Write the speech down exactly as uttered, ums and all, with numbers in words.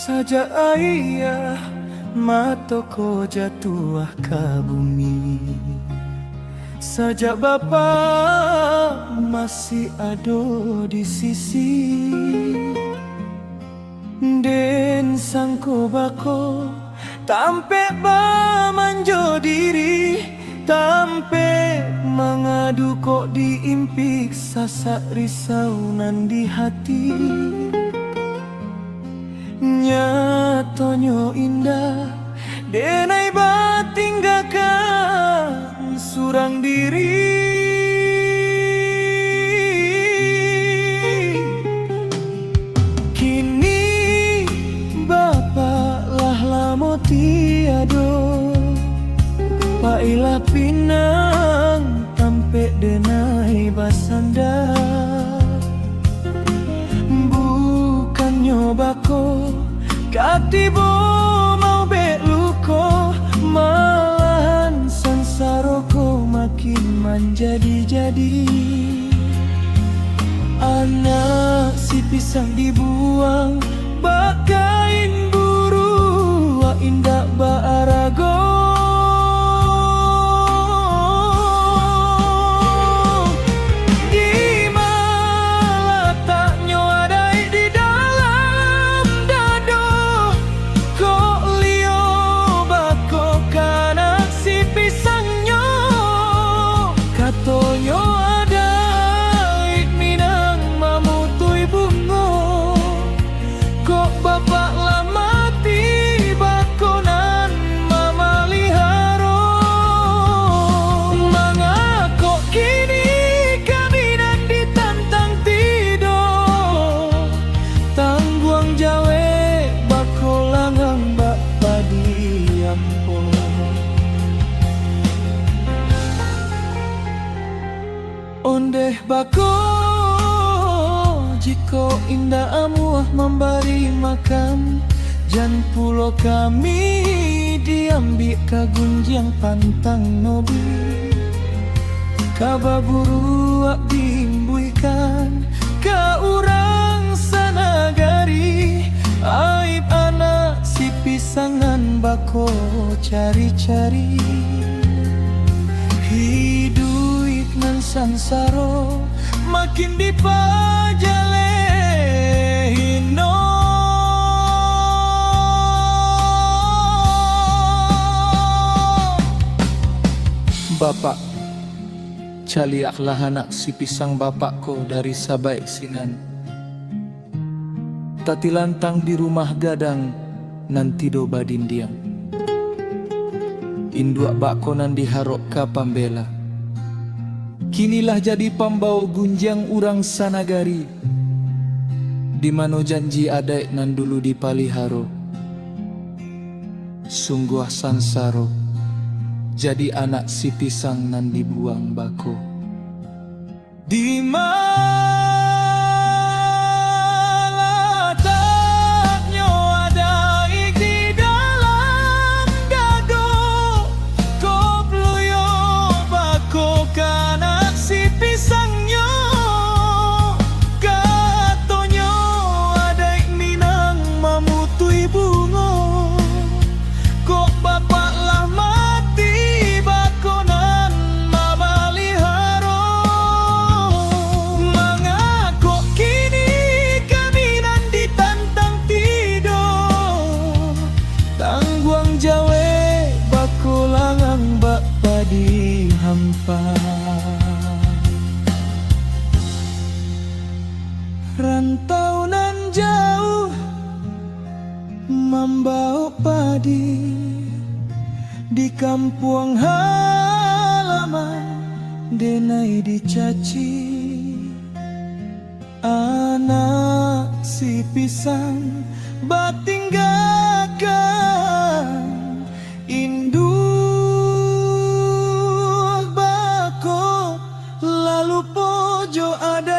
Sajak ayah mato ko jatuah ka bumi, sajak bapak masih ado di sisi, den sangko bako tampek bamanjo diri, tampek mangadu kok diimpik, sasak risau nan di hati. Nyatonyo indak, denai batinggakan surang diri. Kini bapak lah lamo tiado, pailah pinang tampek denai basanda. Bukannyo bako ka tibo maubek luko, malahan sansaro ko makin manjadi-jadi. Anak si pisang dibuang bak kain buruak indak baarago. Di ma lataknyo adaik di dalam dado, kok liyo bako ka anak si pisangnyo. Katonyo adaik Minang mamutui bungo, kok bapak lah mati, bako nan mamaliharo. Mangakok kini kami nan ditantang tido, tangguang jawek bako langang bak padi ampo. Ondeh bako, jikok indak amuah mambari makan, jan pulo kami diambiak ka gunjiang pantang nobi. Ka baburuak diimbuikan ka urang sanagari, aib anak si pisangan bako cari-cari. Hiduik nan sansaro makin dipajaleh hino. Bapak, caliaklah anak si pisang bapak ko dari sabaik sinan. Tatilantang di rumah gadang nan tido badindiang. Induak bak ko nan diharok ka pambela. Kini lah jadi pambawo gunjiang urang sanagari, di mano janji adaik nan dulu dipaliharo. Sungguah sansaro, jadi anak si pisang nan dibuang bako. Di ma lataknyo adaik di dalam dado, kok luyo bako ka anak si pisangnyo. Katonyo adaik Minang mamutui bungo, kok bapak lah mati, bako nan mamaliharo. Mangakok kini kami nan ditantang tido, tangguang jawek bako langang bak padi hampa. Rantau nan jauah mambawok padi, di kampuang halaman denai dicaci. Anak si pisang batinggakan induak bako, lalu po Jo ada